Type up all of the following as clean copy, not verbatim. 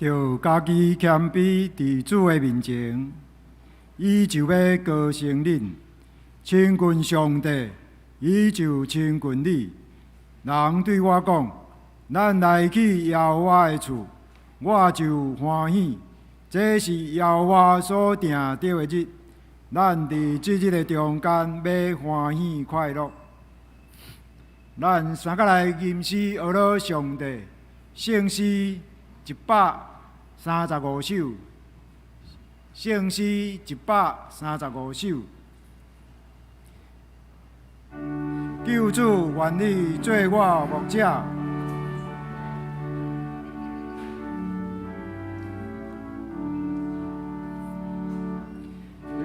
著家己謙卑佇主的面前，伊就欲高升恁；親近上帝，伊就親近你。人對我講：咱來去耶和華的厝，我就歡喜。這是耶和華所定的日，咱佇這日的中間欲歡喜快樂。咱三個來吟詩呵咾上帝，聖詩135首，聖詩135首。救主願意做我牧者。救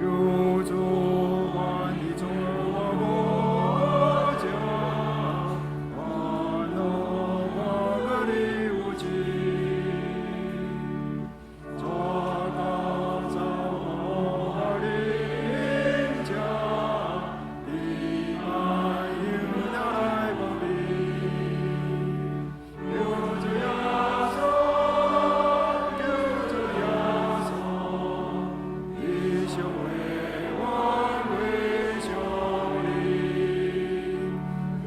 主願意做我牧者，歡樂我閣你有情，帶到草木林遮，伫愛香料來膏你。救主耶穌，救主耶穌，你上為我歸向你。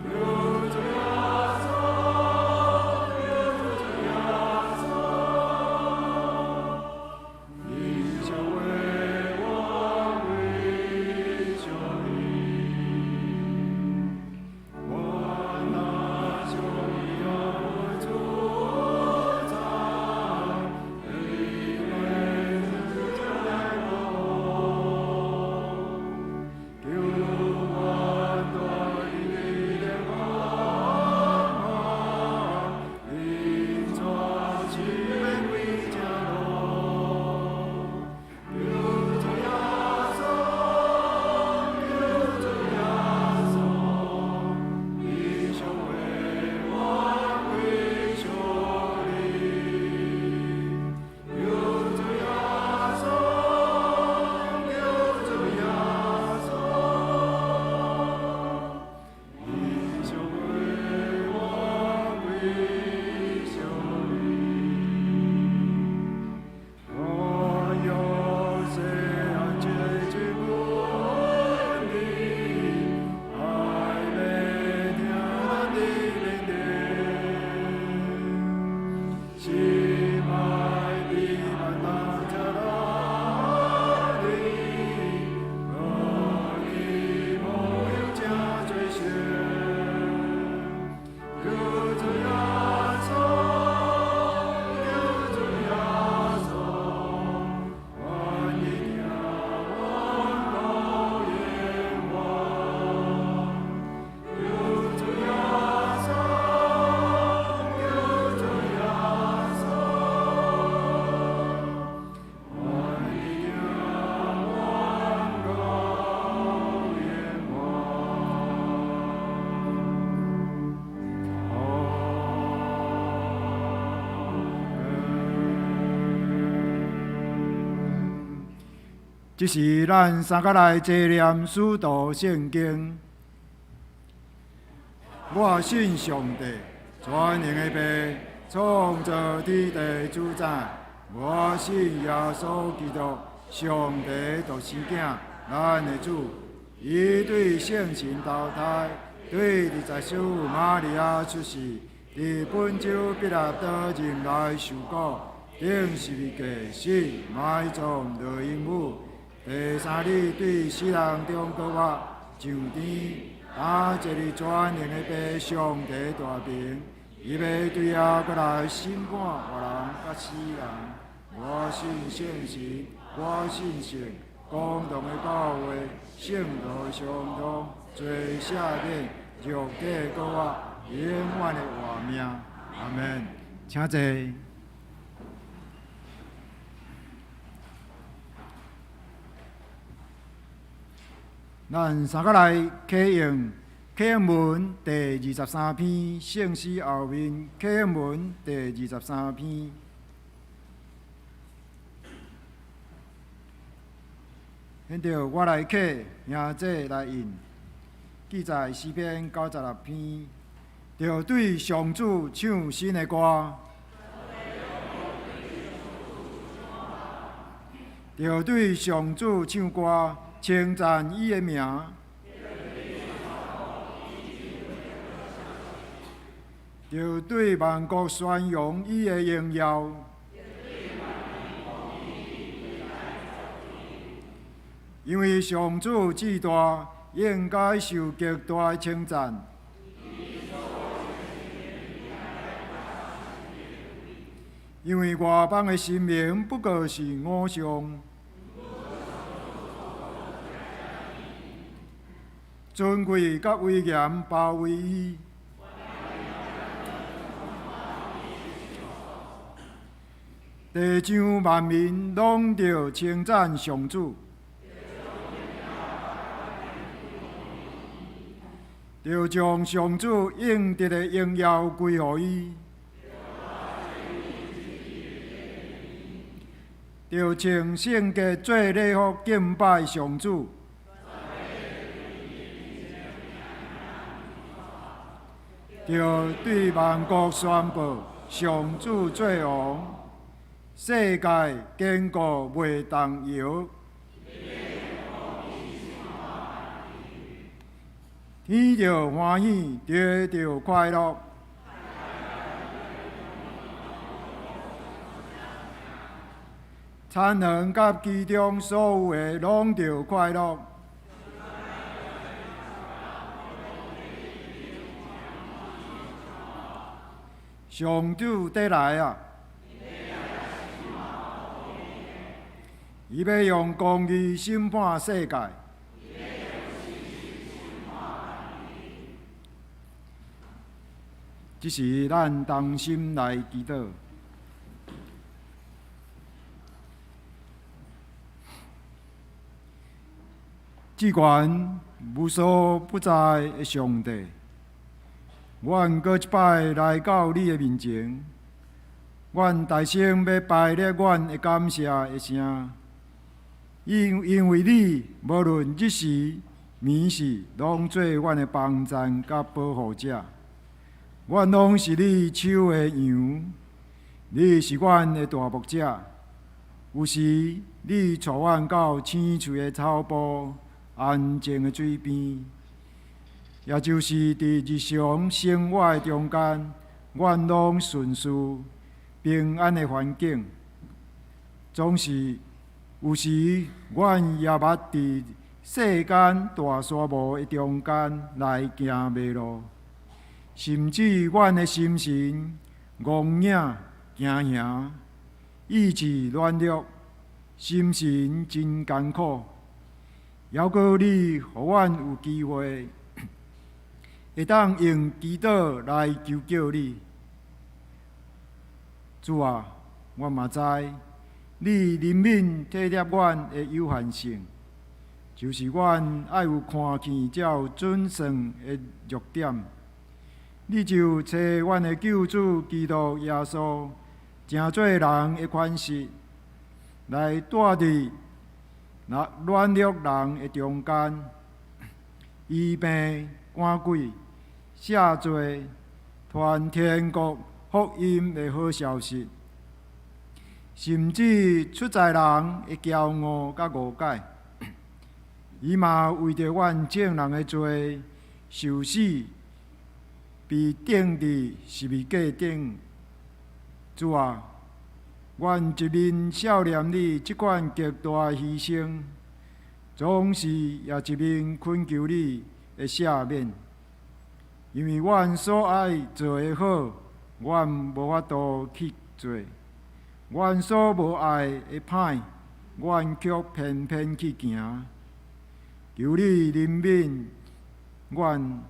救主耶穌，救主耶穌，你上為我歸向你。我若想要主宰，你就來保護，求我帶你的光芒，引帶生命歸正路。救主耶穌，救主耶穌，你上為我歸向你。救主耶穌，救主耶穌，你上為我歸向你。我有細漢接近你，愛欲聽咱的命令，心愛的萬大家的，和你無有真最先。救主耶穌，救主耶穌，願意聽阮高言話。救主耶穌，救主耶穌，願意聽阮高言話。阿門。這時咱三個來齊念使徒聖經。我信上帝，全能的父，創造天地主宰。我信耶穌基督，上帝獨生囝，咱的主。伊對聖神投胎，對二十師瑪利亞出世，佇本丟彼拉多任內受苦，釘十字架死，埋葬落陰府。第三日對死人中復活，上天，擔坐佇全能的父上帝大爿，伊欲對遐閣來審判活人佮死人。我信聖神，我信聖公同的教會，聖徒相通，罪赦免，肉體復活，永遠的活命。阿門。請坐。咱三個來啟用啟應文第23篇，聖詩後面啟應文第23篇。現在我來啟，兄弟來應，記載詩篇96篇，著對上主唱新的歌。著對上主唱歌，稱讚伊的名。著對萬國宣揚伊的榮耀。因為上主至大，應該受極大的稱讚。因為外邦的神明不過是偶像，尊貴佮威嚴包圍伊。地上萬民攏著稱讚上主，著將上主應得的榮耀歸予伊。著穿聖潔做禮服敬拜上主，著對萬國宣布上主做王，世界堅固袂動搖。天著歡喜，地著快樂。田園佮其中所有的攏著快樂。上主佇來啊！伊欲用公義審判世界。這時，咱同心來祈禱。至懸無所不在的上帝，阮閣一擺來到你的面前，阮大聲欲排列阮的感謝的聲，因為你無論日時暝時，攏做阮的幫贊佮保護者。阮攏是你手的羊，你是阮的大牧者。有時你帶阮到青翠的草埔、安靜的水邊，也就是佇日常生活的中間，阮攏順遂平安的環境。總是有時，阮也捌佇世間大沙漠的中間來行迷路，甚至阮的心神戇影驚惶，意志軟弱，心神真艱苦。猶閣你予阮有機會，會當用祈禱來求叫你。主啊，我嘛知你憐憫體貼阮的有限性，就是阮愛有看見才有準算的弱點。你就差阮的救主基督耶穌，成做人的款式，來住佇那軟弱人的中間，醫病趕鬼，赦罪，傳天國福音的好消息，甚至出在人的驕傲佮誤解，伊嘛為著阮眾人的罪受死，被釘佇十字架頂。主啊，阮一面數念你這款極大的犧牲，總是也一面懇求你的赦免，因為阮所愛做的好，阮無法度去做；阮所無愛的歹，阮卻偏偏去行。求你憐憫阮，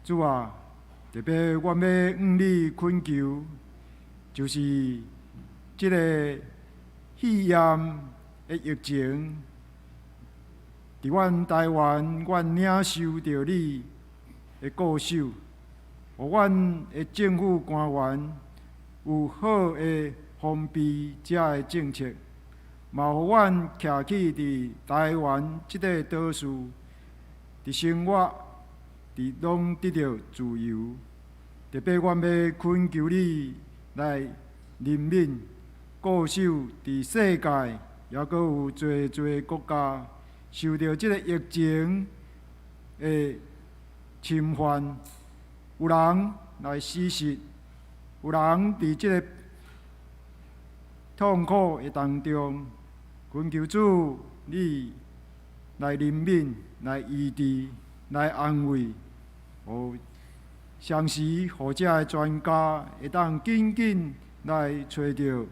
主啊！特別阮欲向你懇求，就是這個肺炎的疫情，佇阮台灣，阮領受著你的顧守，予阮的政府官員有好的防備這的政策，嘛予阮徛起佇台灣這個島嶼，佇生活，佇攏得著自由。特別阮欲懇求你來憐憫，固守佇世界，抑閣有濟濟國家受著這个疫情的侵犯，有人來死失，有人佇這个痛苦的當中，懇求主你來憐憫、來醫治、來安慰，予相時予遮的專家會當緊緊來揣著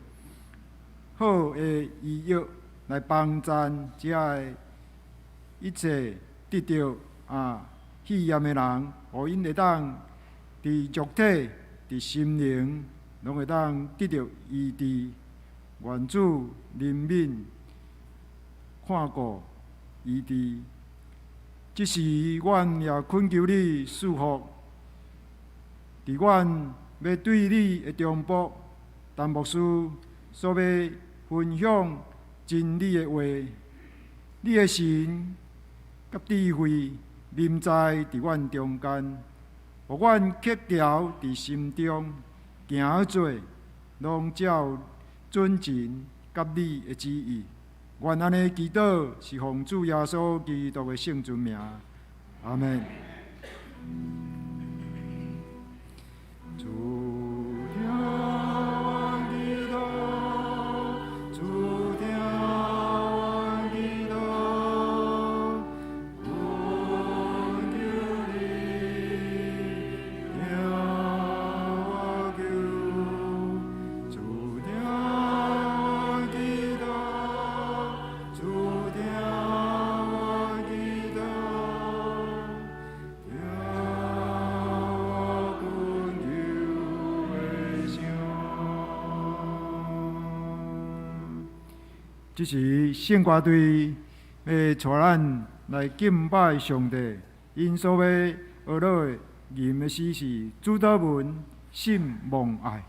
好的醫藥來幫贊遮的一切得著肺炎的人，予𪜶會當佇肉體、佇心靈，攏會當得著醫治。願主憐憫、看顧、醫治。這時，阮也懇求你賜福，佇阮欲對你的忠僕陳牧師所欲分享真理的話，你的神佮智慧臨在佇阮中間，予阮刻牢佇心中，行做攏照準繩佮你的旨意。願按呢祈禱是奉主耶穌基督的聖尊名，阿們。主聽阮祈禱，主聽阮祈禱，懇求你聽我求。主聽阮祈禱，主聽阮祈禱，聽我懇求的聲。這時聖歌隊欲帶咱來敬拜上帝，𪜶所欲學落的吟的詩是主禱文信望愛。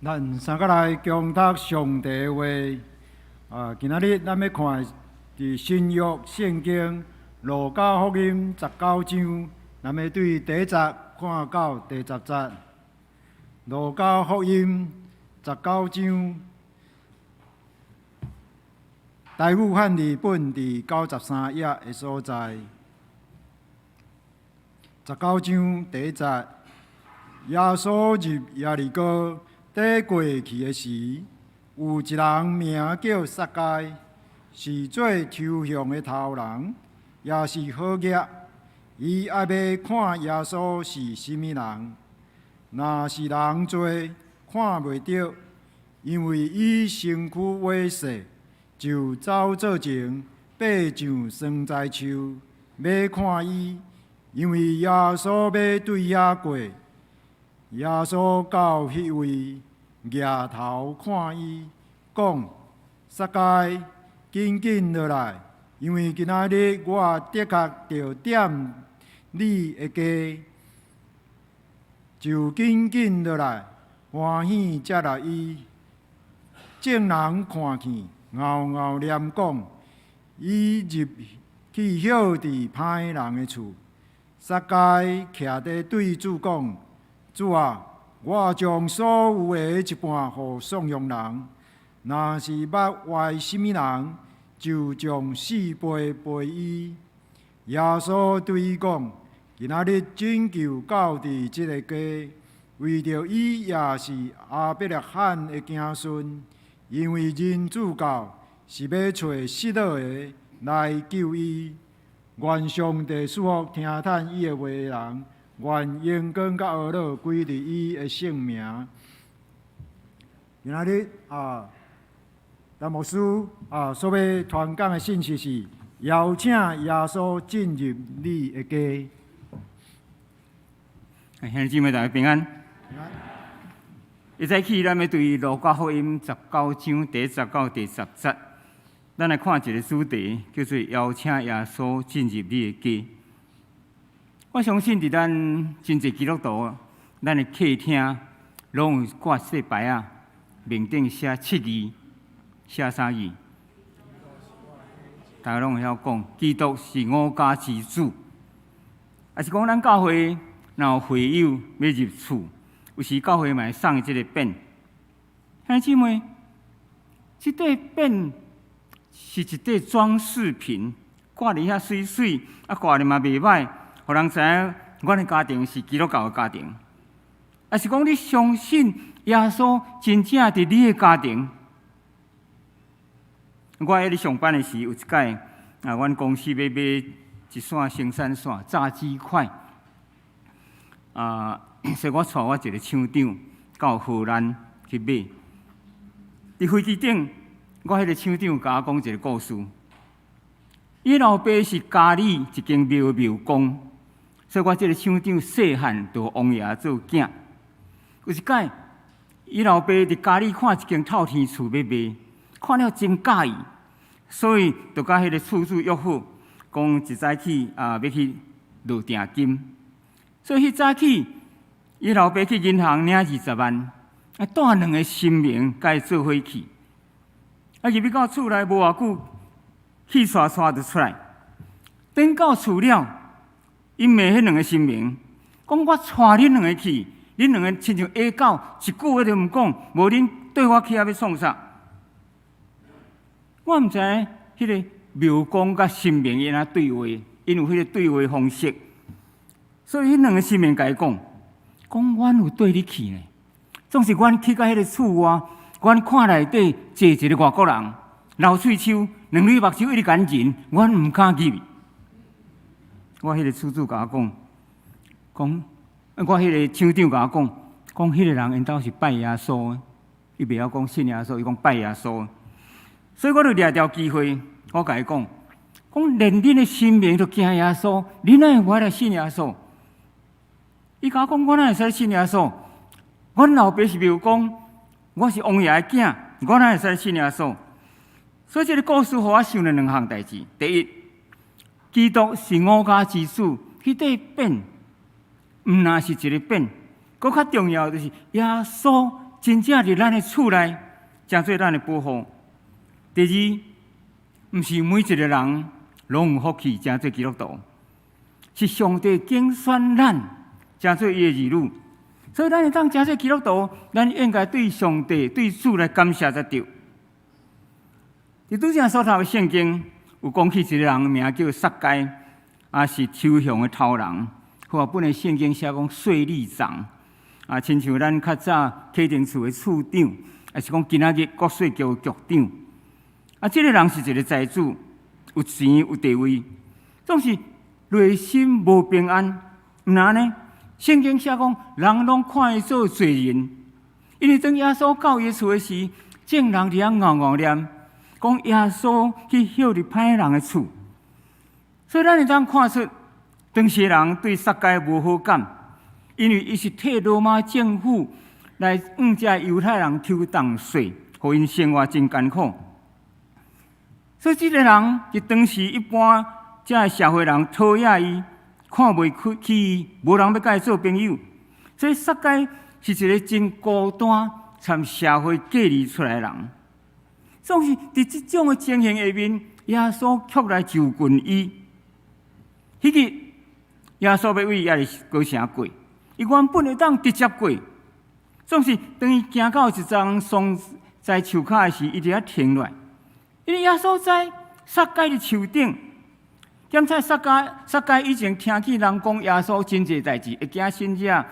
咱三個來共讀上帝話。啊，今仔日咱欲看佇新約聖經路加福音十九章，咱欲對第一節看到第十節。路加福音十九章，台語漢字本佇93頁的所在。十九章第一節，耶穌入耶利哥，綴過去的時，有一人名叫撒該，是做抽象的頭人，也是好額。伊愛欲看耶穌是啥物人，若是人濟看袂著，因為伊身軀矮細，就走做前爬上桑栽樹，欲看伊，因為耶穌欲對遐過。耶穌到彼位，蜈頭看伊，講：撒該，緊緊落來，因為今仔日我的確著踮你的家。就緊緊落來，歡喜接納伊。眾人看見，敖敖念講：伊入去歇佇歹人的厝。撒該徛佇對主講：主啊，我將所有的一半予喪窮人，若是捌歪啥物人，就將四倍賠伊。耶穌對伊講：今仔日拯救到佇這个家，為著伊也是亞伯拉罕的子孫，因為人子到是欲揣失落的來救伊。願上帝賜福聽覷伊的話的人，願榮光佮呵咾歸佇伊的聖名。今仔日啊，陳牧師啊，所欲傳講的信息是邀請耶穌進入你的家。兄弟姊妹大家平安。一早起，咱欲對路加福音十九章第一節到第十節，咱來看一个主題，叫做邀請耶穌進入你的家。我相信佇咱真濟基督徒，咱的客廳攏有掛這個牌仔，面頂寫七字，寫啥字？大家攏會曉講，基督是我家之主。抑是講咱教會若有會友欲入厝，有時教會嘛會送這个匾。兄弟姊妹，這塊匾是一塊裝飾品，掛佇遐媠媠，啊掛咧嘛袂䆀，予人知影阮的家庭是基督教的家庭。抑是講你相信耶穌真正佇你的家庭？我佇咧上班的時，有一擺啊，阮公司欲買一線生產線炸雞塊，啊，所以我帶我一个廠長到荷蘭去買。佇飛機頂，我彼个廠長共我講一个故事。伊老爸是佳里一間廟廟公，所以我這个廠長細漢就予王爺做囝。有一擺，伊老爸佇佳里看一間透天厝欲賣，看了真佮意，所以就佮彼个厝主約好，講一早起啊欲去落定金。所以彼早起，伊老爸去銀行領二十萬，啊帶兩个神明共伊做伙去。啊入去到厝內無偌久，氣喘喘就出來。轉到厝了，伊罵彼兩个神明，講我帶恁兩个去，恁兩个親像野狗，一句話都毋講，無恁綴我去遐欲創啥？我毋知彼个廟公佮神明𪜶按怎對話，𪜶有彼个對話方式。所以彼兩个神明共伊講，講阮有綴你去呢，總是阮去到彼个厝外，阮看內底坐一个外國人，流喙鬚，兩蕊目睭一直共人，阮毋敢入去。我彼个厝主共我講，講，我彼个廠長共我講，講彼个人𪜶兜是拜耶穌的，伊袂曉講信耶穌，伊講拜耶穌。所以我就掠著機會，我共伊講，講連恁的神明都驚耶穌，恁哪會無來信耶穌？伊共我講，我哪會使信耶穌？阮老爸是廟公，我是王爺的囝，我哪會使信耶穌？所以這个故事予我想了兩項代誌。第一，基督是我家之主，彼塊匾，毋但是一个匾，閣較重要就是耶穌真正佇咱的厝內，成做咱的保護。第二，毋是每一个人攏有福氣成做基督徒，是上帝揀選咱成做伊的兒女，所以咱會當成做基督徒，咱應該對上帝、對主來感謝才對。佇拄才所讀的聖經有講起一個人名叫撒該，也是抽象的頭人。和合本的聖經寫講稅吏長，啊，親像咱較早啟程處的處長，抑是講今仔日國稅局的局長。啊，這個人是一個財主，有錢有地位，總是內心無平安。毋那呢？聖經寫講，人攏看伊做罪人，因為當耶穌到伊厝的時，眾人佇遐怣怣念，講耶穌去歇佇歹人的厝。所以咱會當看出，當時人對撒該無好感，因為伊是替羅馬政府來向這猶太人抽重稅，予𪜶生活真艱苦。所以這個人佇當時一般這社會人討厭伊，看袂起伊，無人欲佮伊做朋友。所以撒該是一個真孤單、參社會隔離出來的人。總是佇這種的情形下面，耶穌卻來就近伊。彼日耶穌欲為耶利哥城過，伊原本會當直接過，總是當伊行到一叢桑在樹跤的時，伊佇遐停落來。因為耶穌知撒該佇樹頂，檢查撒該，撒該以前聽見人講耶穌真濟代誌，會驚信者，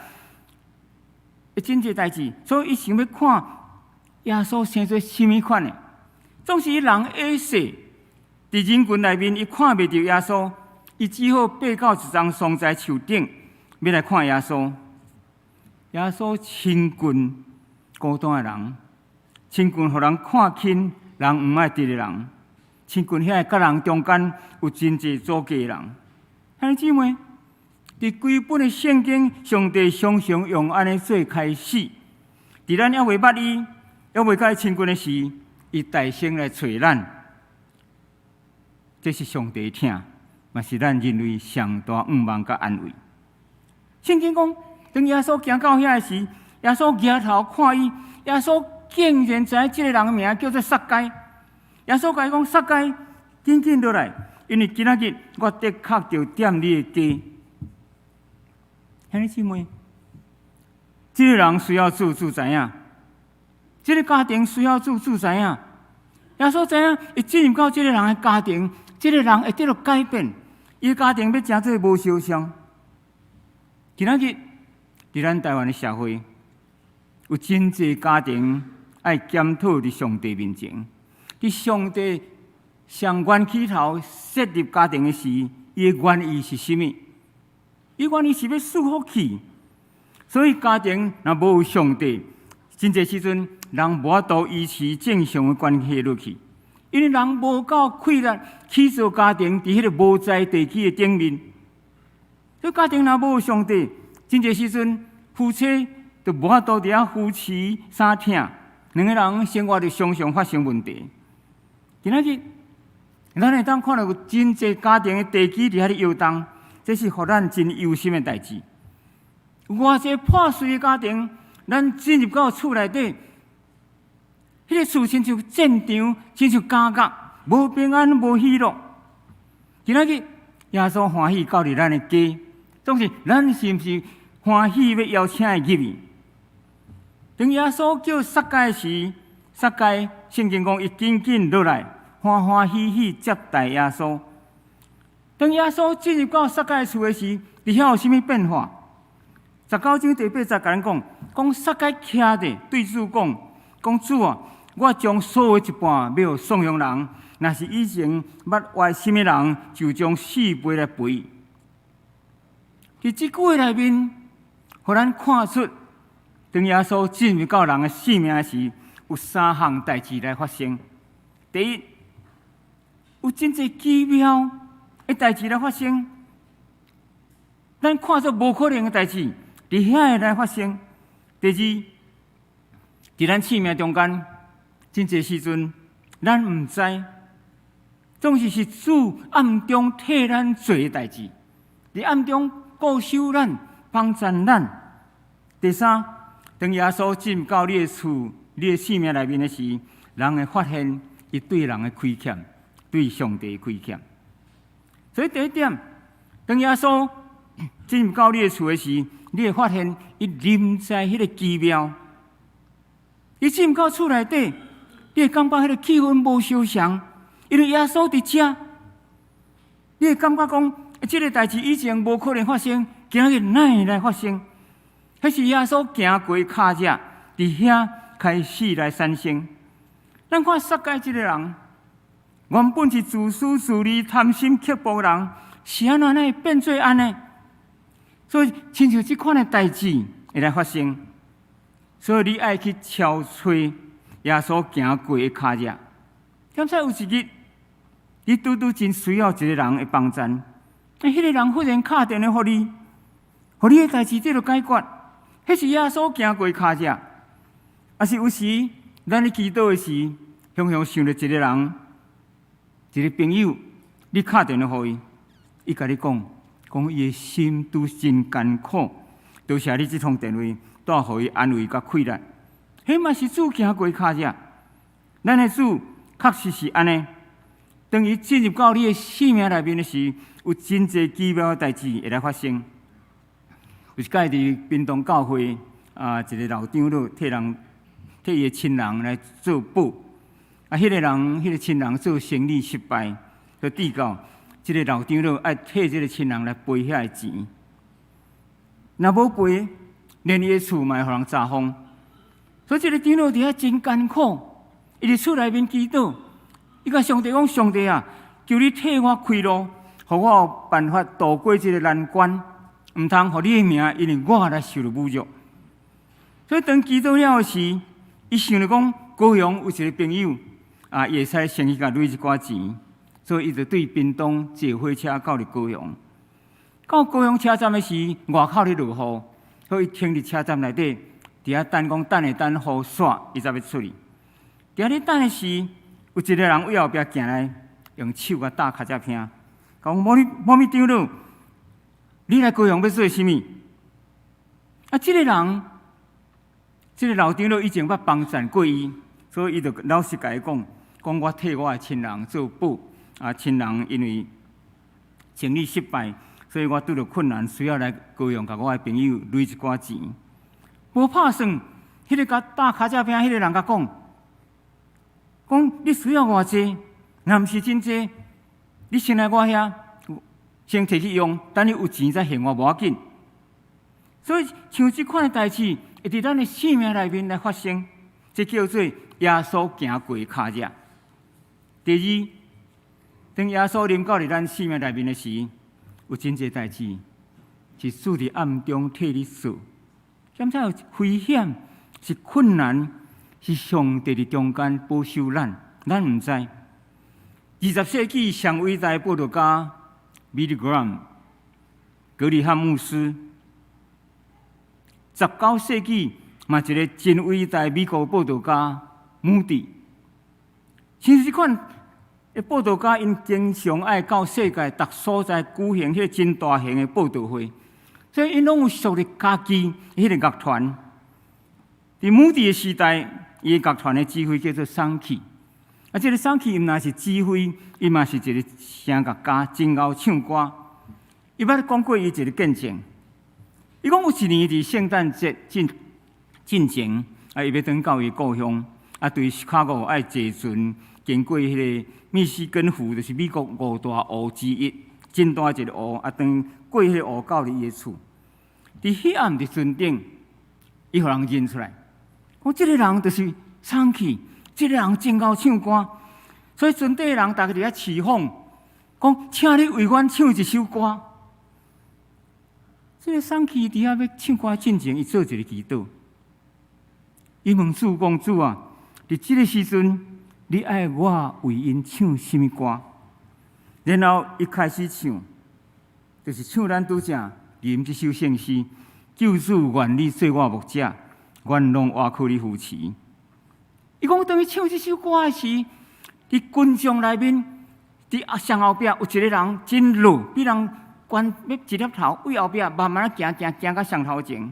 會真濟代誌，所以伊想欲看耶穌生做啥物款的。總是伊人矮細，佇人群內面伊看袂著耶穌，伊只好爬到一叢桑臍樹頂，欲來看耶穌。耶穌親近孤單的人，親近予人看輕，人毋愛佇的人，親近遐個佮人中間有真濟阻隔的人。兄弟姊妹，佇規本的聖經，上帝常常用按呢做開始。佇咱猶未捌伊，猶未佮伊親近的時，伊代先來揣咱。這是上帝的疼，嘛是咱人類上大願望佮安慰。聖經講，當耶穌行到遐的時，耶穌舉頭看伊，耶穌竟然知影這個人的名叫做撒該。耶穌共伊講：撒該，緊緊落來，因為今仔日我的確著踮你的家。兄弟姊妹，這個人需要主，主知影；這個家庭需要主，主知影。耶穌知影，伊進入到這個人的家庭，這個人會得到改變，伊的家庭欲成做無相像。今仔日，佇咱台灣的社會，有真濟家庭愛檢討佇上帝面前，佇上帝上原起頭設立家庭的時，伊的原意是啥物？伊原意是欲賜福氣，所以家庭若無上帝，真濟時陣人無法度維持正常的關係落去，因為人無夠氣力去做家庭，佇彼個無在地基的頂面。所以家庭若無上帝，真濟時陣夫妻就無法度佇遐扶持相疼，兩個人生活就常常發生問題。今仔日，咱會當看到有真濟家庭的地基佇遐咧搖動，這是予咱真憂心的代誌。有偌濟破碎的家庭，咱進入到厝內底，彼個厝親像戰場，親像監獄，無平安，無喜樂。今仔日，耶穌歡喜到佇咱的家，總是咱是毋是歡喜欲邀請伊入去？當耶穌叫撒該時，撒該聖經講伊緊緊落來，歡歡喜喜接待耶穌。當耶穌進入到撒該厝的時，佇遐有啥物變化？19章第八節共咱講，講撒該徛著對主講，講主啊，我將所有一半欲予送養人，若是以前捌歪啥物人，就將四倍來賠。佇這句話內面，予咱看出，當耶穌進入到人的生命時，有三項代誌來發生。第一，有真濟奇妙的代誌來發生，咱看做無可能的代誌，佇遐會來發生。第二，佇咱生命中間，真濟時陣，咱毋知，總是是主暗中替咱做的代誌，佇暗中顧守咱、幫贊咱。第三，當耶穌進到你的厝、你的生命內面的時，人會發現伊對人的虧欠，對上帝的虧欠。所以第一點，當耶穌進入到你的厝的時，你會發現伊臨在彼個奇妙。伊進入到厝內底，你會感覺彼個氣氛無相仝，因為耶穌佇遮，你會感覺講，這个代誌以前無可能發生，今日哪會來發生？彼是耶穌行過跤跡，佇遐開始來產生。咱看撒該這个人，原本是自私自利、貪心刻薄人，是按怎會變做按呢？所以，親像這款的代誌會來發生，所以你愛去敲揣耶穌行過的跤跡。敢知有一日，你拄拄真需要一个人的幫贊，彼个人忽然敲電話予你，予你的代誌得著解決。彼是耶穌行過跤跡。抑是有時，咱咧祈禱的時，常常想著一个人，一个朋友，你敲電話予伊，伊共你講，講伊的心拄真艱苦，多謝你這通電話，帶予伊安慰佮氣力。彼嘛是主行過跤跡。咱的主確實是按呢。當伊進入到你的生命內面的時，有真濟奇妙的代誌會來發生。有一擺佇屏東教會啊，一个老長老替人替伊的親人來做保，啊，彼个人彼个親人做生意失敗，就致到這个老長老愛替這个親人來賠遐个錢。若無賠，連伊的厝嘛會予人查封。所以這个長老佇遐真艱苦，伊佇厝內面祈禱，伊共上帝講：上帝啊，求你替我開路，予我有辦法渡過這个難關，毋通予你的名因為我來受著侮辱。所以當祈禱了時，伊想著講高雄有一个朋友啊，伊會使先去共攞一寡錢，所以伊就對屏東坐火車到佇高雄。到高雄車站的時，外口咧落雨，所以伊停佇車站內底，佇遐等講等下等雨煞，伊才欲出去。佇遐咧等的時，有一个人對後壁行來，用手共打跤跡坪，講某咪某咪長老，你來高雄欲做啥物？啊，這个人，這个老長老以前捌幫贊過伊，所以伊就老實共伊講，講我替我的親人做保，啊，親人因為生意失敗，所以我拄著困難，需要來高雄共我的朋友攞一寡錢。無拍算，彼个共打跤跡坪彼个人共講，講你需要偌濟，若毋是真濟，你先來我遐，先提去用，等你有錢再還我無要緊。所以像這款的代誌，會佇咱的生命內面來發生，這叫做耶穌行過跤跡。第二，當耶穌臨到佇咱生命內面的時，有真濟代誌是主佇暗中替你做，敢知有危險，是困難，是上帝佇中間保守咱，咱毋知。20世紀上偉大的佈道家 Billy Graham 格里漢牧師，19世紀嘛一个真偉大美國佈道家穆迪，像這款的佈道家，𪜶經常愛到世界逐所在舉行彼个真大型的佈道會，所以𪜶攏有屬於家己彼个樂團。佇穆迪的時代，伊的樂團的指揮叫做桑奇。啊，這个桑奇毋但是指揮，伊嘛是一个聲樂家，真𠢕唱歌。伊捌講過伊一个見證，伊講有一年佇聖誕節進前，啊，伊欲轉到伊故鄉，啊，對芝加哥愛坐船經過彼个密西根湖，就是美國五大湖之一，真大一个湖。啊，當過彼个湖到佇伊的厝，佇彼暗佇船頂，伊予人認出來，講這个人就是桑奇，這个人真𠢕唱歌，所以船底的人逐家佇遐起哄，講請你為阮唱一首歌。這个桑奇佇遐欲唱歌進前，伊做一个祈禱，伊問主講：主啊，佇這个時陣，你愛我為𪜶唱啥物歌？然後伊開始唱，就是唱咱拄才吟這首聖詩：救主願你做我牧者，阮攏倚靠你扶持。伊講當伊唱這首歌的時，佇群眾內面，佇上後壁有一个人真老，比人懸欲一粒頭，對後壁慢慢仔行行行到上頭前。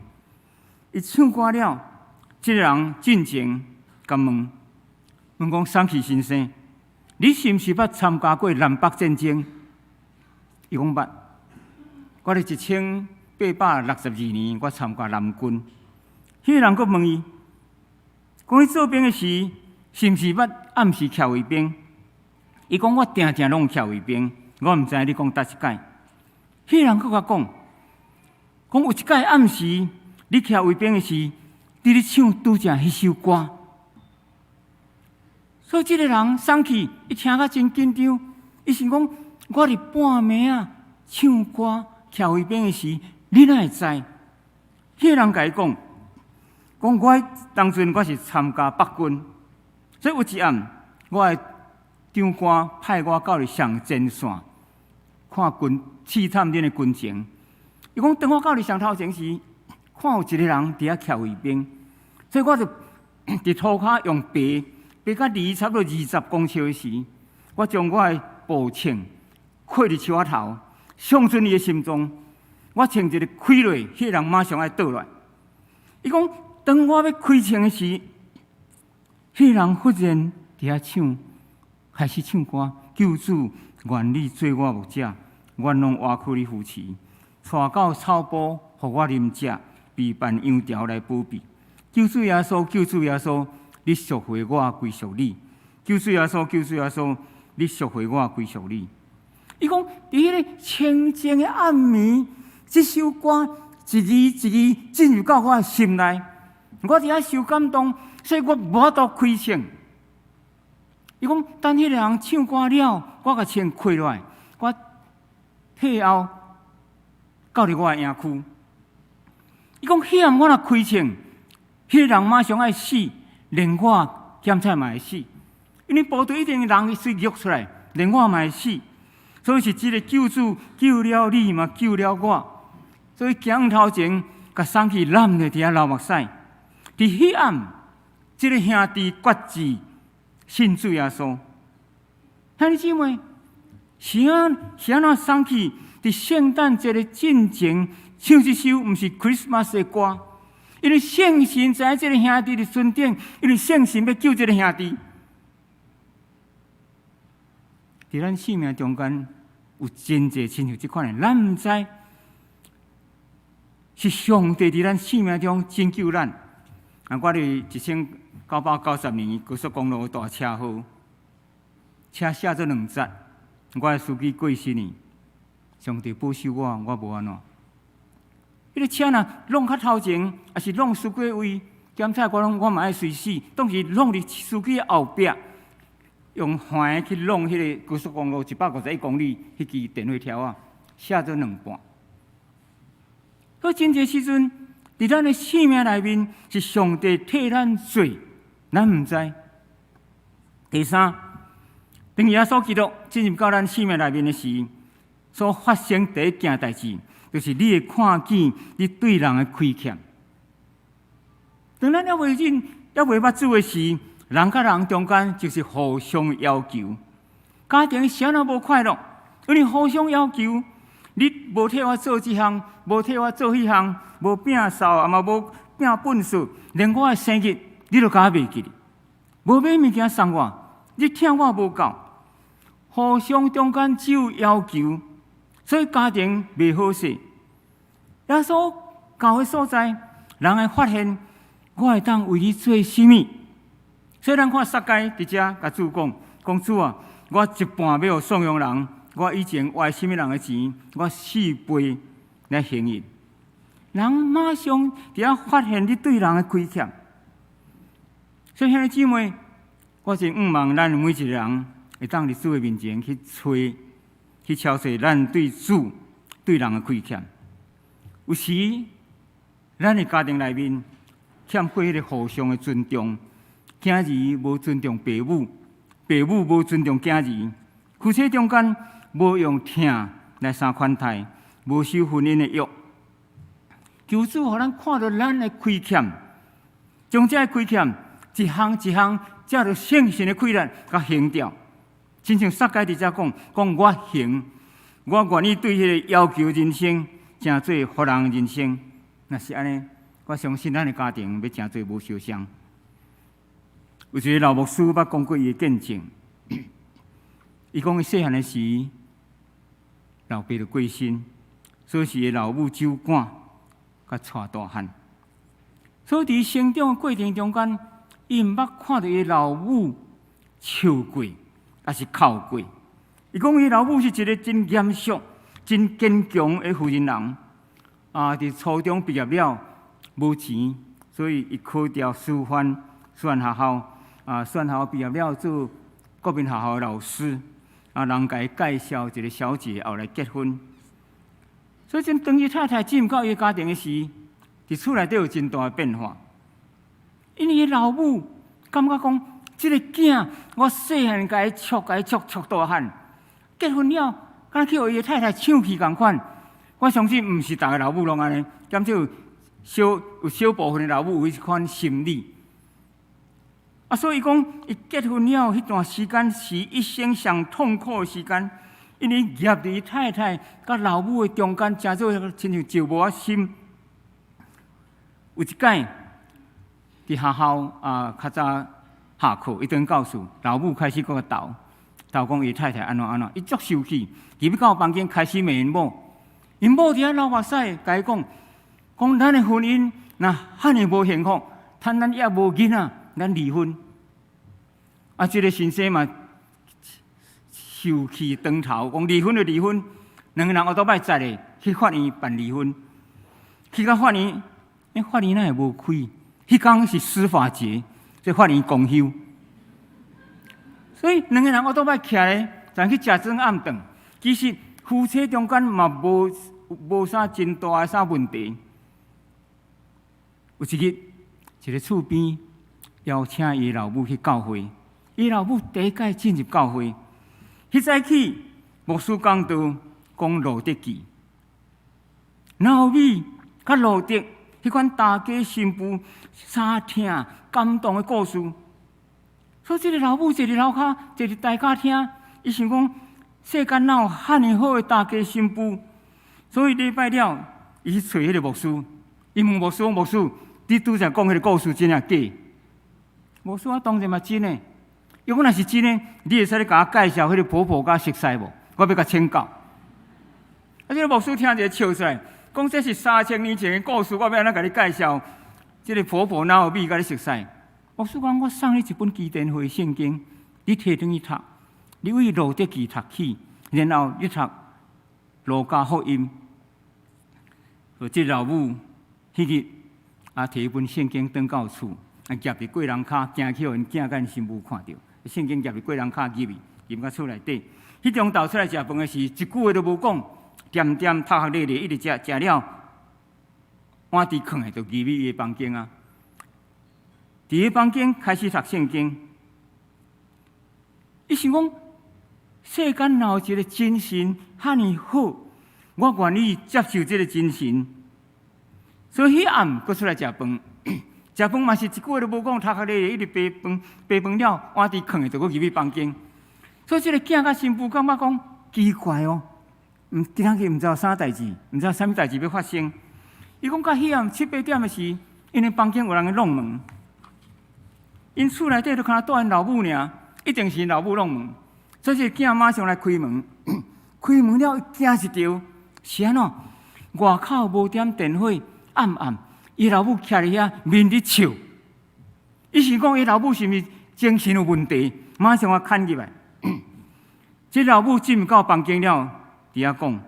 伊唱歌了，這个人進前共問，問講桑奇先生，你是毋是捌參加過南北戰爭？伊講捌。我佇1862年，我參加南軍。彼個人閣問伊，講你做兵的時，是毋是捌暗時徛衛兵？伊講我定定攏徛衛兵，我毋知你講佗一擺。彼個人閣共講，講有一擺暗時，你徛衛兵的時，你咧唱拄才彼首歌。所以這个人送去，伊聽甲真緊張，伊想講我佇半暝仔唱歌徛衛兵的時，你哪會知？彼个人共伊講，講我當陣我是參加北軍，所以有一暗，我的長官派我到佇上前線看軍試探恁的軍情。伊講當我到佇上頭前時，看有一個人佇遐徛衛兵，所以我就佇塗跤用爬，爬到離差不多20公尺的時，我將我的步槍扣佇樹仔頭，上準伊的心臟，我槍一个開落，彼個人馬上愛倒落來。伊講，當我欲開槍的時，彼個人忽然佇遐唱，開始唱歌。救主，願你做我牧者，願攏倚靠你扶持，帶到草埔，予我啉食，備辦羊條來保庇。救主耶穌，救主耶穌，你贖回我歸屬你。救主耶穌，救主耶穌，你贖回我歸屬你。伊講，佇彼个清靜的暗暝，這首歌一字一字進入到我的心內，我佇遐受感動，所以我無法度開槍。伊講，等彼个人唱歌了，我共槍開落來，我退後到佇我的營區。伊講，彼暗我若開槍，彼个人馬上愛死，連我檢查嘛會死，因為部隊一定人隨躍出來，連我嘛會死。所以是這个救主救了你嘛，救了我。所以行頭前，共送去攬咧佇遐流目屎。佇彼暗，這个兄弟決志信主耶穌。兄弟姊妹，是按是按怎送去？佇聖誕節的進前唱這首毋是 Christmas 的歌，因為聖神知影這个兄弟佇船頂，因為聖神欲救這个兄弟。佇咱生命中間有真濟親像這款的，咱毋知是上帝佇咱生命中拯救咱。啊，我佇1990年高速公路大車禍，車卸做兩節，我的司機過身去，上帝保守我，我無按怎。彼个車若挵較頭前，抑是挵司機位，檢查我攏我嘛愛隨死，當時挵佇司機後壁。用橫去挵彼个高速公路151公里，彼支電火條仔，卸做兩半。所以真濟時陣，佇咱的生命內面，是上帝替咱做，咱毋知。第三，當耶穌基督進入到咱生命內面的時，所發生第一件代誌，就是你會看見你對人的虧欠。當咱猶未認、猶未捌主的時，人佮人中間就是互相要求，家庭啥人無快樂？因為互相要求，你無替我做這項，無替我做彼項，無摒掃，也嘛無摒糞埽，連我的生日你都共我袂記得，無買物件送我，你疼我無夠，互相中間只有要求，所以家庭袂好勢。耶穌到的所在，人會發現我會當為你做啥物。所以咱看撒該佇遮共主講，講主啊，我一半欲予送養人，我以前挖啥物人的錢，我四倍來還伊。人馬上佇遐發現你對人的虧欠。所以兄弟姊妹，我真向望咱每一個人會當佇主的面前去揣、去敲揣咱對主、對人的虧欠。有時，咱的家庭內面欠缺彼个互相的尊重。囝兒無尊重爸母，爸母無尊重囝兒，夫妻中間無用疼來相款待，無守婚姻的約。求主予咱看著咱的虧欠，將這个虧欠一項一項，藉著聖神的氣力，共還掉。親像撒該佇遮講，講我還，我願意對彼个要求人生，成做予人人生。若是按呢，我我相信咱的家庭欲成做無相像。有一个老牧師捌講過伊的見證，伊講伊細漢的時，老爸就過身，所以是伊老母照管，共帶大漢。所以佇成長的過程中間，伊毋捌看著伊老母笑過，抑是哭過。伊講伊老母是一个真嚴肅、真堅強的婦人人。啊，佇初中畢業了，無錢，所以伊考著師範，師範學校。啊，師範學校畢業了，做國民學校的老師。啊，人共伊介紹一个小姐，後來結婚。所以，當伊太太進入到伊家庭的時，佇厝內底有真大的變化。因為伊老母感覺講，這个囝我細漢共伊湊，共伊湊湊大漢，結婚了，敢去予伊的太太搶去仝款。我相信毋是逐个老母攏按呢，減少小有小部分的老母有彼款心理。啊，所以講，伊結婚了彼段時間是一生上痛苦的時間，因為夾佇伊太太佮老母的中間，成做親像石無仔深。有一擺佇學校啊，較早下課，伊轉到厝，老母開始閣鬥，鬥講伊太太按怎按怎，伊足生氣，入去到房間開始罵𪜶某。𪜶某佇遐流目屎，共伊講，講咱的婚姻若遐爾無幸福，趁咱猶無囡仔，咱離婚。啊，這个先生嘛受氣當頭，講離婚就離婚，兩个人後擺載咧去法院辦離婚，去到法院，欸，法院哪會無開？彼工是司法節，所以法院公休。所以兩个人後擺徛咧，就去食裝暗頓。其實夫妻中間嘛無啥真大的啥問題。有一日，一个厝邊邀請伊老母去教會，伊老母第一擺進入教會。彼早起，牧師講道講路得記，拿俄米佮路得彼款大家新婦相疼感動的故事。所以這个老母坐佇樓跤，坐佇台跤聽，伊想講世間哪有遐爾好的大家新婦？所以禮拜了，伊去揣彼个牧師，伊問牧師講：牧師，你拄才講彼个故事真抑假？牧師啊，當然嘛真的。伊講若是真的，你會使咧共我介紹彼个婆婆佮熟似無？我欲共請教。啊，這个牧師聽者笑出來，講這是3000年前的故事，我欲按怎共你介紹？這个婆婆拿俄米佮你熟似？牧師講，我送你一本基甸會聖經，你提轉去讀，你為路得記讀起，然後你讀路加福音。這老母彼日啊，提一本聖經轉到厝，啊，夾佇過人跤，驚去予𪜶囝佮𪜶新婦看著。聖經夾佇過人跤入去，入到厝內底。彼中晝出來食飯的時，一句話都無講，恬恬頭殼咧咧，一直食，食了碗佇囥的就入去伊的房間啊。佇伊房間開始讀聖經，伊想講世間若有一个真神遐爾好，我願意接受這个真神。所以彼暗閣出來食飯，食飯嘛是一句話都無講，頭殼咧一直白飯，白飯了碗佇囥的就閣入去房間。所以這个囝佮新婦感覺講奇怪哦，毋今仔日毋知有啥代誌，毋知啥物代誌欲發生。伊講到彼暗七八點的時，𪜶的房間有人咧弄門，𪜶厝內底就敢若蹛𪜶老母爾，一定是老母弄門。所以這个囝馬上來開門，開門了驚一跳，是按怎？外口無點電火，暗暗，伊老母徛佇遐面佇笑。伊想講伊老母是毋是精神有問題？馬上共牽入來。這老母進入到房間了，佇遐講，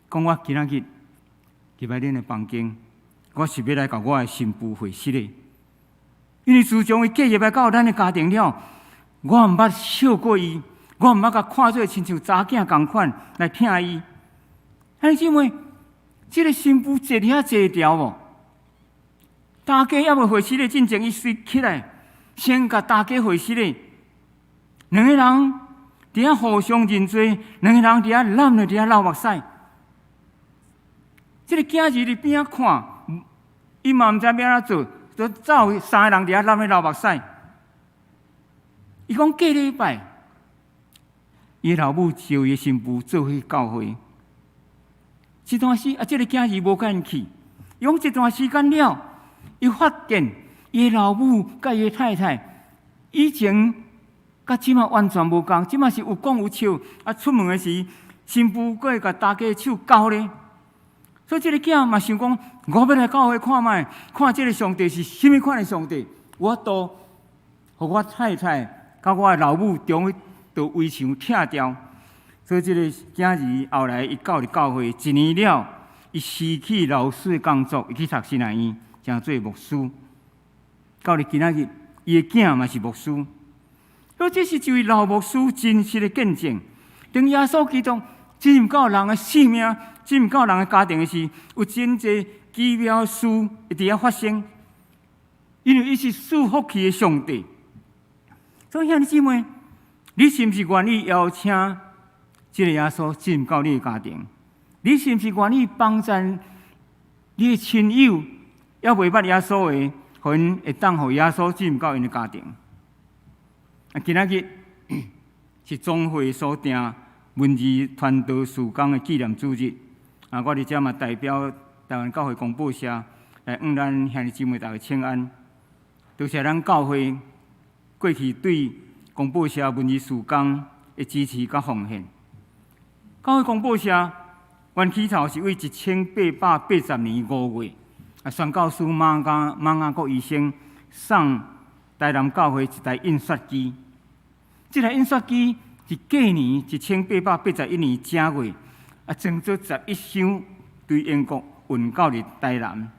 講我今仔日入來恁的房間，我是欲來共我的新婦會失禮。因為自從伊嫁入來到咱的家庭了，我毋捌笑過伊，我毋捌共看做親像查囝仝款來疼伊。兄弟姊妹，這个新婦坐佇遐坐牢無？大家猶未會失禮進前，伊隨起來，先共大家會失禮。兩个人佇遐互相認罪，兩个人佇遐攬咧，佇遐流目屎。這个囝兒佇邊仔看，伊嘛毋知欲按怎做，就走三个人佇遐攬咧流目屎。伊講過禮拜，伊老母召伊新婦做伙去教會。這段時啊，這个囝兒無共𪜶去。伊講這段時間了，伊發現伊的老母佮伊的太太以前佮這馬完全無仝，這馬是有講有笑。啊，出門的時，新婦閣會共大家手交咧。所以這个囝嘛想講，我欲來教會看覓，看這个上帝是啥物款的上帝，有法度予我太太佮我的老母將彼道圍牆拆掉。所以這个囝兒後來伊到佇教會一年了，伊辭去老師的工作，伊去讀神學院，成做牧師。到佇今仔日，伊的囝嘛是牧師。所以這是一位老牧師真實的見證。當耶穌基督進入到人的生命，進入到人的家庭的時，有真濟奇妙事會佇遐發生。因為伊是賜福氣的上帝。所以兄弟姊妹，你是毋是願意邀請這个耶穌進入到你的家庭？你是毋是願意幫助你的親友，猶未捌耶穌的，予𪜶會當予耶穌進入到𪜶的家庭？啊，今仔日是總會所訂文字傳道事工的紀念主日。啊，我佇遮嘛代表台灣教會公報社來向咱兄弟姊妹大家請安。多謝咱教會過去對公報社文字事工的支持佮奉獻。教會公報社原起頭是為1880年5月，啊，宣教師馬雅各醫生送台南教會一台印刷機。這台印刷機是隔年1881年正月，啊，裝做11箱對英國運到佇台南。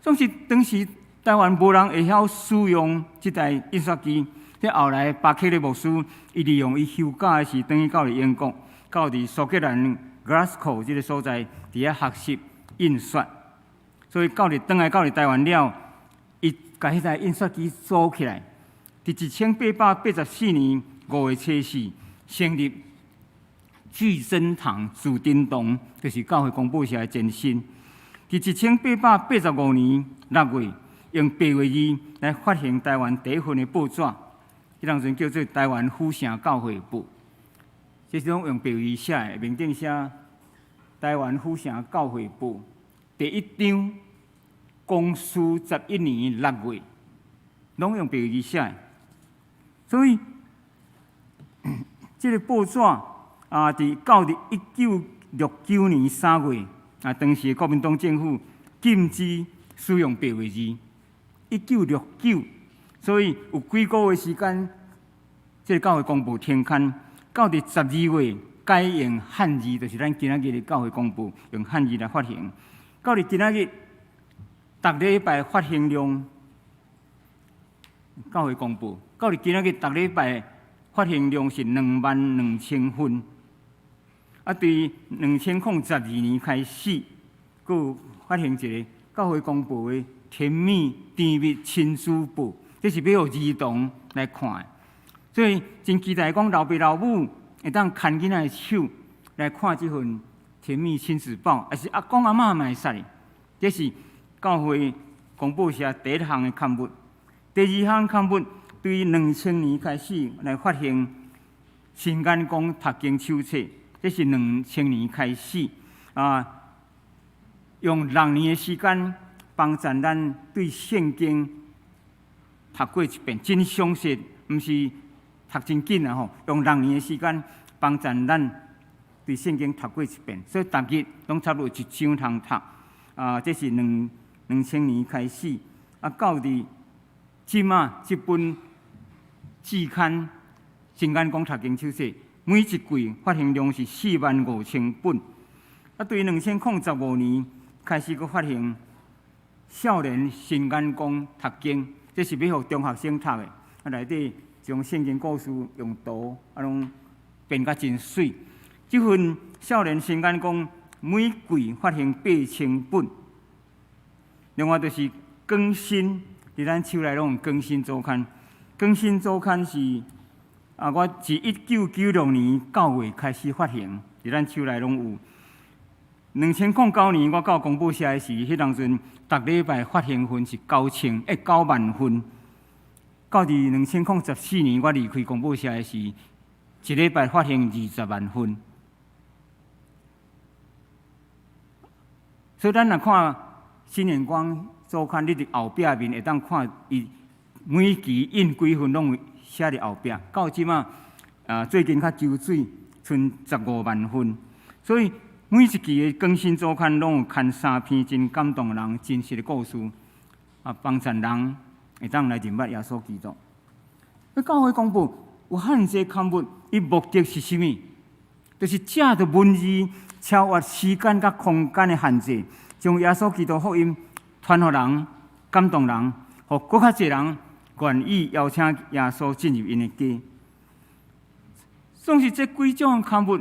總是當時台灣無人會曉使用這台印刷機。這後來巴克利牧師，伊利用伊休假的時，轉去到佇英國，到佇蘇格蘭 Glasgow 這个所在，佇遐學習印刷。所以到佇轉來到佇台灣了，伊共彼台印刷機組起來。佇1884年5月初四，成立聚珍堂聚珍堂，就是教會公報社的前身。佇1885年6月，用白話字來發行台灣第一份的報紙，彼當陣叫做《台灣府城教會報》。這是攏用白話字寫的，面頂寫《台灣府城教會報》第一張，光緒11年6月，攏用白話字寫的。所以，這个報紙啊，佇到佇1969年3月，啊，當時的國民黨政府禁止使用白話字。1969，所以有幾個月時間，這个教會公報停刊。到佇12月改用漢字，就是咱今仔日的教會公報用漢字來發行。到佇今仔日，逐禮拜發行量，教會公報，到佇今仔日逐禮拜發行量是22,000份。啊，對2012年開始，閣有發行一个教會公報的甜蜜甜蜜親子報，這是欲予兒童來看的。所以真期待講老爸老母會當牽囡仔的手來看這份甜蜜親子報，抑是阿公阿嬤嘛會使。這是教會公報社第一項的刊物。第二項刊物對2000年開始來發行新眼光讀經手冊，這是兩千年開始啊，用6年的時間幫助咱對聖經讀過一遍，真詳細，毋是讀真緊啊吼！用六年的時間幫助咱對聖經讀過一遍，所以逐日攏差不多一章通讀。啊，這是兩千年開始，啊，到佇這馬這本季刊《新眼光讀經手冊》，每一季發行量是45,000本。啊，對2015年開始閣發行少年新眼光讀經，這是欲予中學生讀的。啊，內底將聖經故事用圖啊，攏編甲真媠。這份少年新眼光每季發行8000本。另外就是更新，佇咱手內攏有更新週刊。更新週刊是啊，我自1996年9月開始發行，佇咱手內攏有。2009年我到公報社的時，彼當陣逐禮拜發行份是9萬份。到佇2014年我離開公報社的時，一禮拜發行20萬份。所以咱若看新眼光周刊，你佇後壁面會當看伊每期印幾份攏有寫佇後壁。到這馬啊，最近較抽水，賰15萬份，所以每一期的更新周刊攏有刊三篇真感動人真實的故事，啊，幫助人會當來認捌耶穌基督。教會公報有遐濟刊物，伊目的是啥物？就是藉著文字超越時間佮空間的限制，將耶穌基督福音傳予人，感動人，予閣較濟人願意邀請耶穌進入𪜶的家。總是這幾種刊物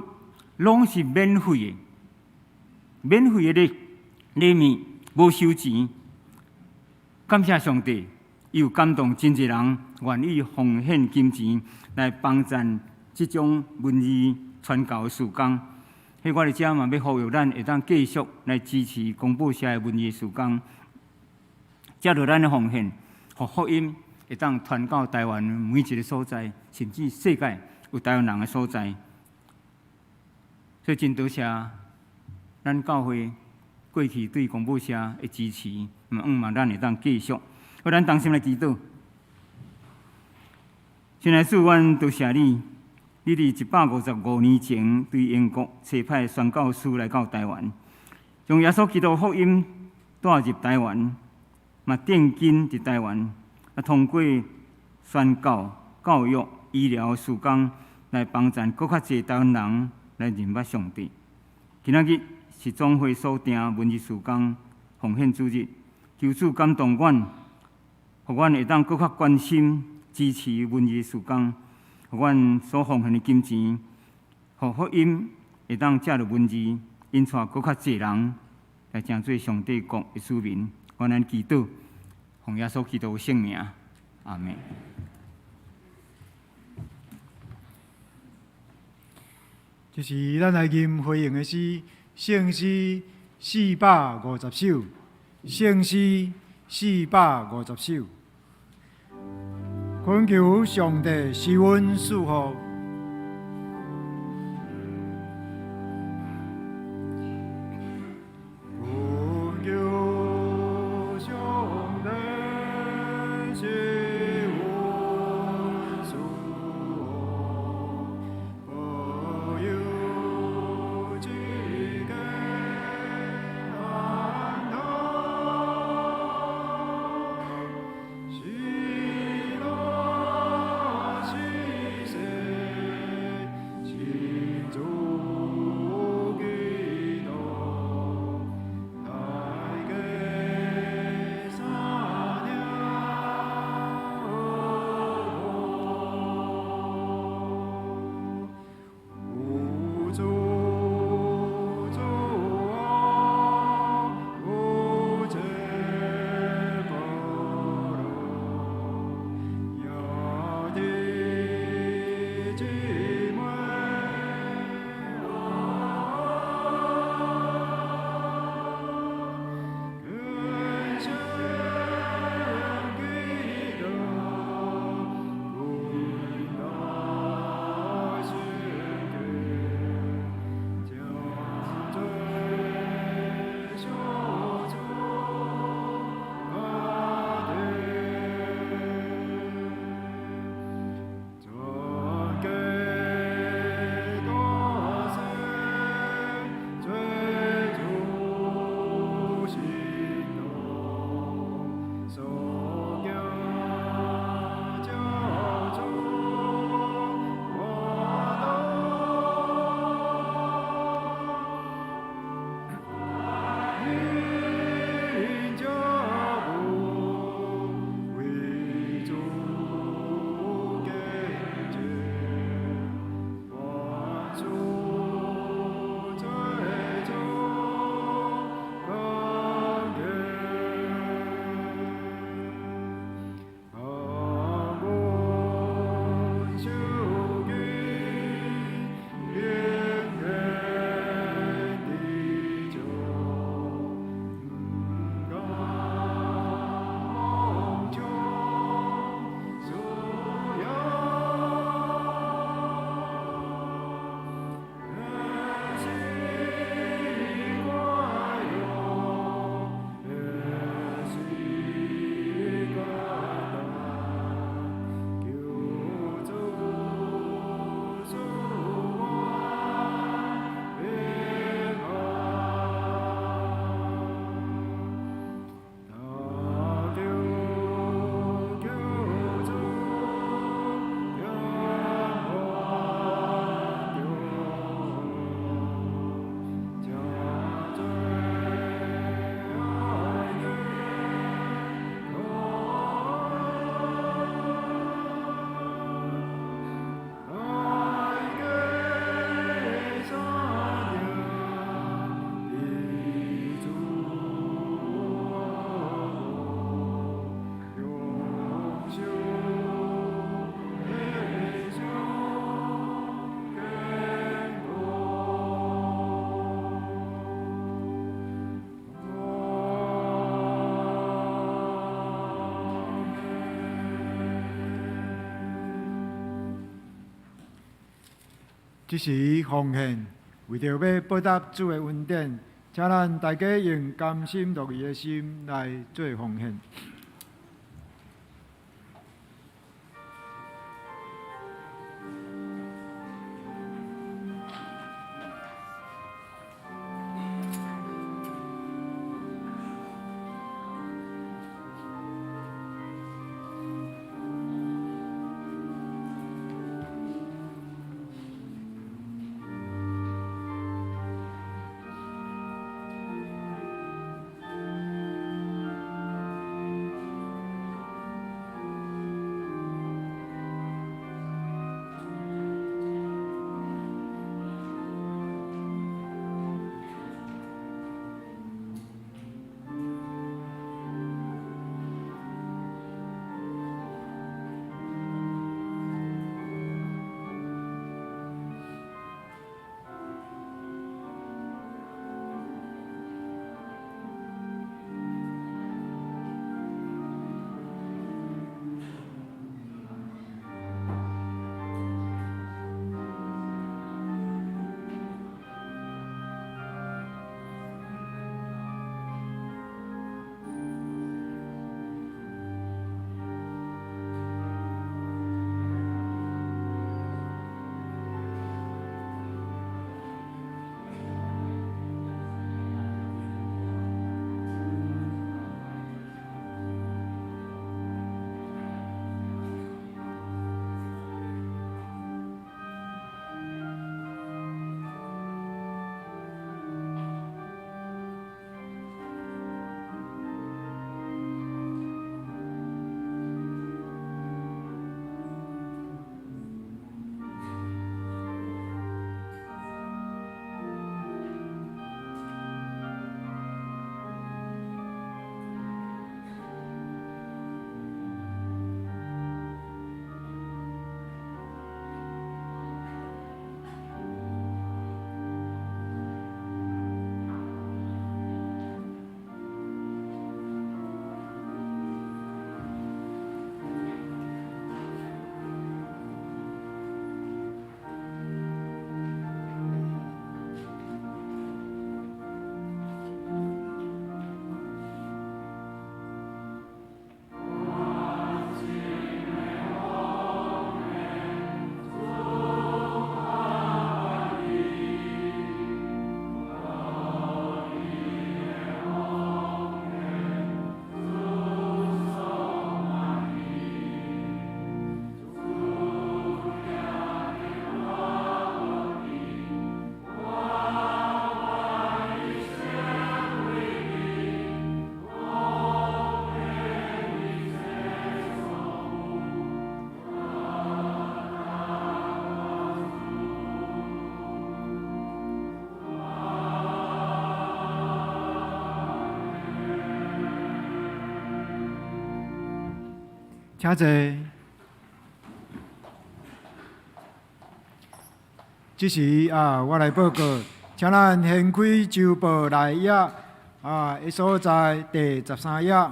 攏是免費的，免費的禮物，無收錢。感謝上帝，伊有感動真濟人願意奉獻金錢來幫贊這種文字傳教的事工。彼我佇遮嘛欲呼籲咱會當繼續來支持公報社的文字事工，藉著咱的奉獻，予福音會當傳到台灣每一个所在，甚至世界有台灣人的所在。所以真多謝咱教會過去對公報社的支持，嘛向望咱會當繼續。好，咱同心來祈禱。親愛主，阮多謝你，你佇155年前對英國差派宣教師來到台灣，將耶穌基督福音帶入台灣，嘛奠根佇台灣，啊，通過宣教、教育、醫療事工來幫助閣較濟台灣人來認捌上帝。今仔日是總會所訂文字事工奉獻主日，求主感動阮，予阮會當閣較關心支持文字事工，予阮所奉獻的金錢，予福音會當藉著文字引帶閣較濟人來成做上帝國的子民。阮按呢祈禱，奉耶穌基督的聖名，阿們。這是咱來吟回應的詩，聖詩450首，聖詩450首。懇求上帝施恩賜福。懇求上帝施恩賜福，保佑這家安樂，喜樂喜悅，慶祝基督，大家三領有主主哦，有這保羅，兄弟姊妹，懇相祈禱，困難時刻，將罪小組家庭，全家大細追逐行動，所行教主活動。因腳步為主見證，萬事最終感恩。這時奉獻，為著欲報答主的恩典，請咱大家用甘心樂意的心來做奉獻。請坐。這時啊，我來報告，請咱掀開週報內頁啊，的所在第十三頁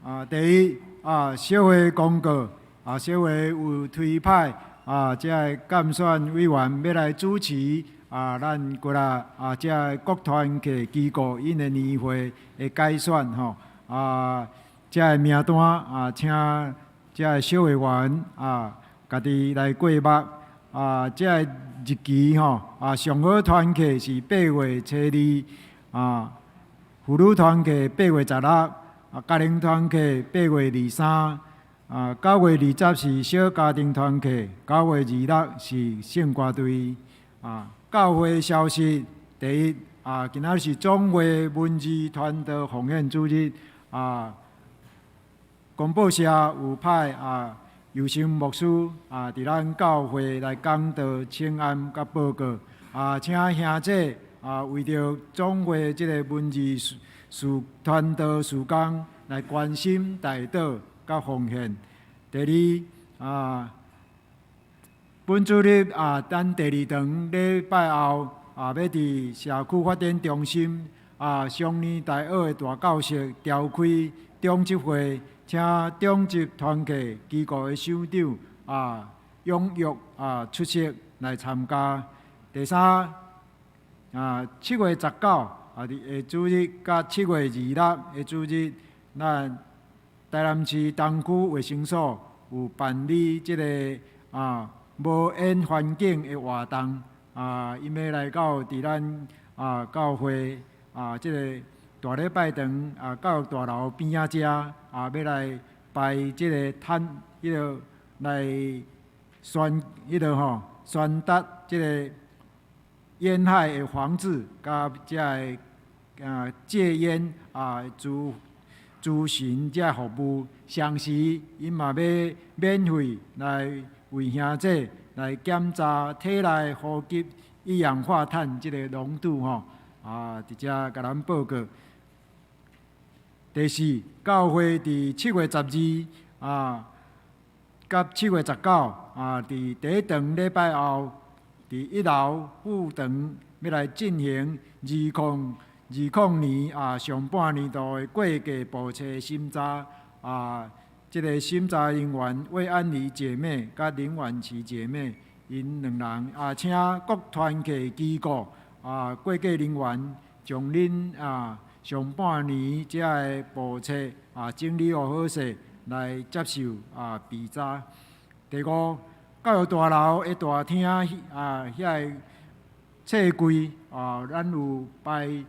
啊，第一啊，小會公告啊，小會有推派啊，這个監選委員欲來主持啊，咱國內啊，這个各團體機構𪜶的年會的改選吼啊。這个名單啊，請這个小會員啊，家己來過目啊。這个日期吼啊，上好團契是八月初二啊，婦女團契八月十六啊，家庭團契八月二三啊，九月二十是小家庭團契，九月二六是聖歌隊啊。教會消息，第一啊，今仔日是總會文字傳道奉獻主日啊。公報社有派啊，尤生牧師啊，佇咱教會來講道、請安佮報告啊，請兄姐啊，為著總會這个文字事傳道事工來關心、代禱佮奉獻。第二啊，本主日啊，咱第二堂禮拜後啊，欲佇社區發展中心啊，雙年大學的大教室召開長執會。請長執團契機構的首長啊，踴躍啊出席。來參加。第三，7月19佇下主日佮7月26下主日，咱台南市東區衛生所有辦理這个無煙環境的活動，𪜶欲來到佇咱教會這个大禮拜堂教育大樓邊仔遮欲來擺這个攤，彼个來宣彼个吼宣達這个煙害的防治，佮這个戒煙諮諮詢這服務，同時𪜶嘛欲免費來為兄姊來檢查體內呼吸一氧化碳這个濃度吼，佇遮共咱報告。第四，教會佇7月12佮7月19佇第一堂禮拜後，佇一樓副堂欲來進行2020年上半年度的過繼簿冊審查這个審查人員魏安妮姐妹佮林婉琪姐妹，𪜶兩人請各團契機構過繼人員將恁上半年這个簿冊整理好好勢來接受備查。第五，教育大樓的大廳遐個冊櫃咱有擺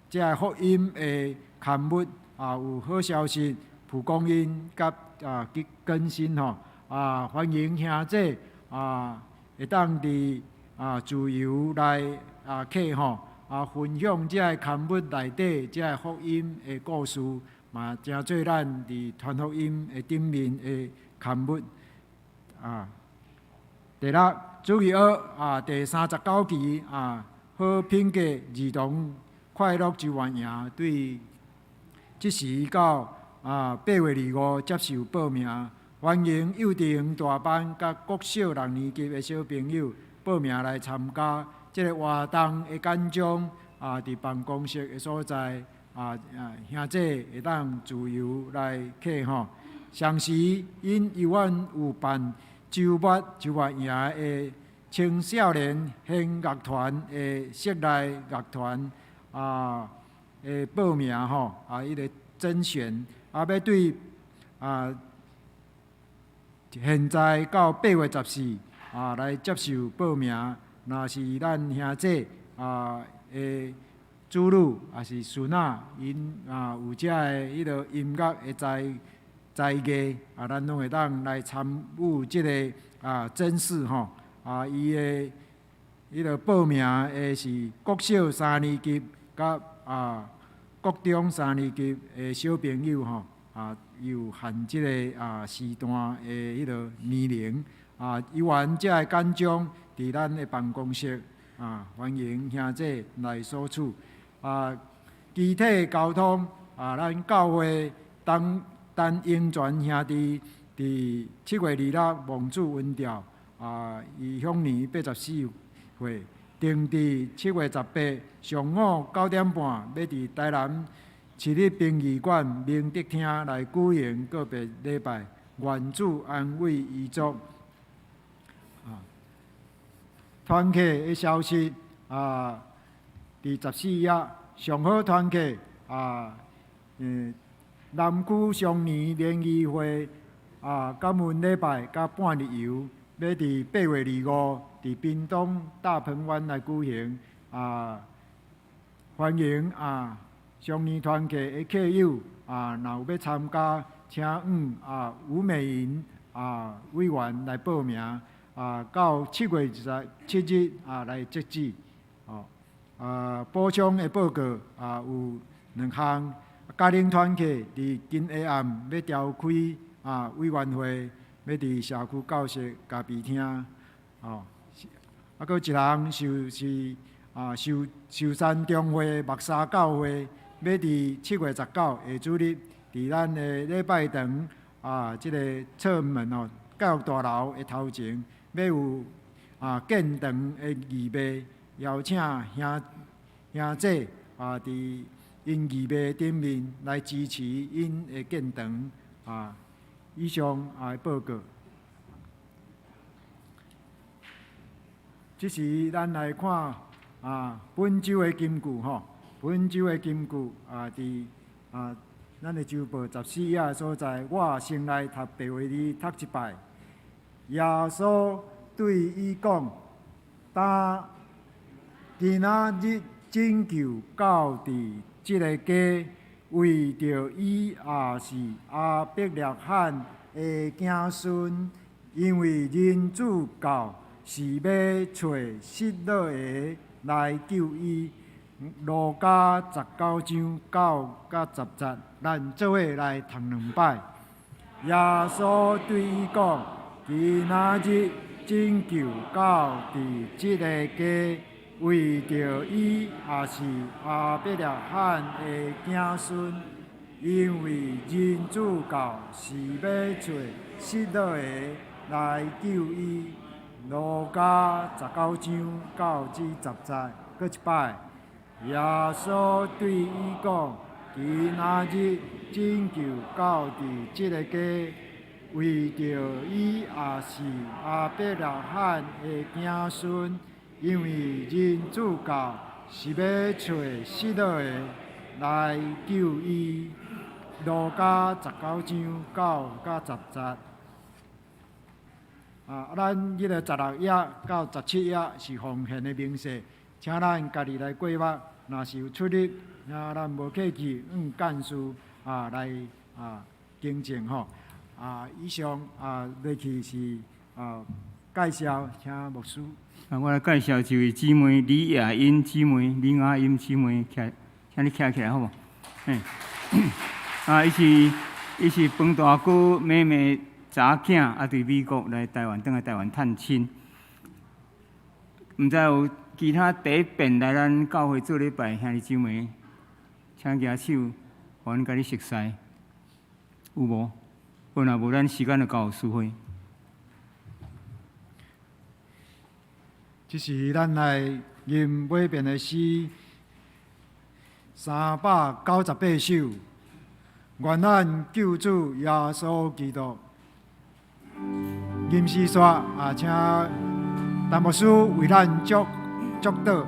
這个福音的刊物有好消息、蒲公英佮去更新吼歡迎兄姊會當佇自由來客吼分享這个刊物內底這个福音的故事，嘛誠做咱佇傳福音的頂面的刊物。第六，主日學第39期好品格兒童快樂周末營，對這時到8月25接受報名，歡迎幼稚園大班佮國小六年級的小朋友報名來參加這个活動的簡章佇辦公室的所在兄姊會當自由來客吼。同時，𪜶猶原有辦週末周末營的青少年弦樂團的室內樂團的報名吼彼个甄選欲對現在到8月14來接受報名。若是咱兄姊的子女抑是孫仔，𪜶有這个彼个音樂的才才藝咱攏會當來參與這个甄試吼。伊的彼个報名的是國小三年級佮國中三年級的小朋友吼，有限這个時段的彼个年齡。猶原這个簡章佇咱的辦公室歡迎兄姊來索取。機體交通咱教會當陳英傳兄弟佇7月26望主恩召伊享年84歲，定佇7月18上午9點半，欲佇台南市立殯儀館明德廳來舉行告別禮拜，願主安慰遺族。團契的消息佇14頁上好團契南區雙年聯誼會感恩禮拜佮半日遊，欲佇8月25佇屏東大鵬灣來舉行歡迎雙年團契的客友若有欲參加，請向吳美銀委員來報名到7月27日來截止。哦，補充的報告有兩項，家庭團契佇今下暗欲召開委員會，欲佇社區教室咖啡廳。哦，閣一項就是壽壽山中會木沙教會，欲佇7月19下主日，佇咱的禮拜堂這个側門哦，教育大樓的頭前，欲有建堂的預備，邀請兄兄姊佇𪜶預備頂面來支持𪜶的建堂。以上報告。這時咱來看啊，本週的金句吼，本週的金句啊，佇啊，咱的週報14頁的所在，我先來讀白話字讀一擺。耶穌對伊講：今今仔日拯救到佇這个家，為著伊也是亞伯拉罕的子孫，因為人子到是欲揣失落的來救伊。路加19章9到10節，咱做伙來讀兩擺。耶穌對伊講：今仔日拯救到佇這个家，為著伊也是亞伯拉罕的子孫，因為人子到是欲揣失落的來救伊。路加19章9至10節，閣一擺。耶穌對伊講：今仔日拯救到佇這个家，為著伊也是亞伯拉罕的子孫，因為人子到是欲揣失落的來救伊。路加19章9到10節。啊，咱彼个16頁到17頁是奉獻的明細，請咱家己來過目。若是有出入，啊，咱無客氣，向幹事啊來啊更正吼。啊，以上啊，落去是啊介紹，請牧師。啊，我來介紹一位姊妹李雅英姊妹，李雅英姊妹，徛，請你徛起來好無？嘿，啊，伊是彭大哥妹妹查囝，啊，佇美國來台灣，轉來台灣探親。毋知有其他第一遍來咱教會做禮拜兄弟姊妹，請舉手，予阮共你熟似，有無？無若無，咱時間就交予淑慧。這是咱來吟尾遍的詩，398首。願咱救主耶穌基督。吟詩煞啊，請陳牧師為咱祝祝禱。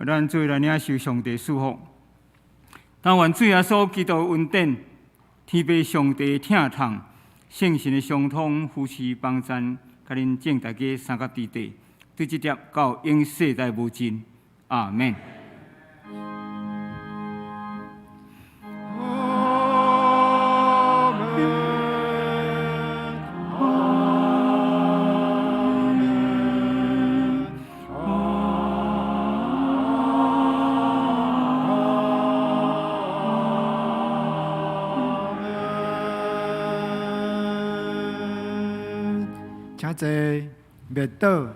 咱做來領受上帝祝福。但願主耶穌基督恩典、天父上帝疼痛、聖神的相通、扶持幫贊，佮恁眾大家相佮佇底，對這粒到永世代無盡。阿們。阿們，阿們，阿們。請坐，默禱。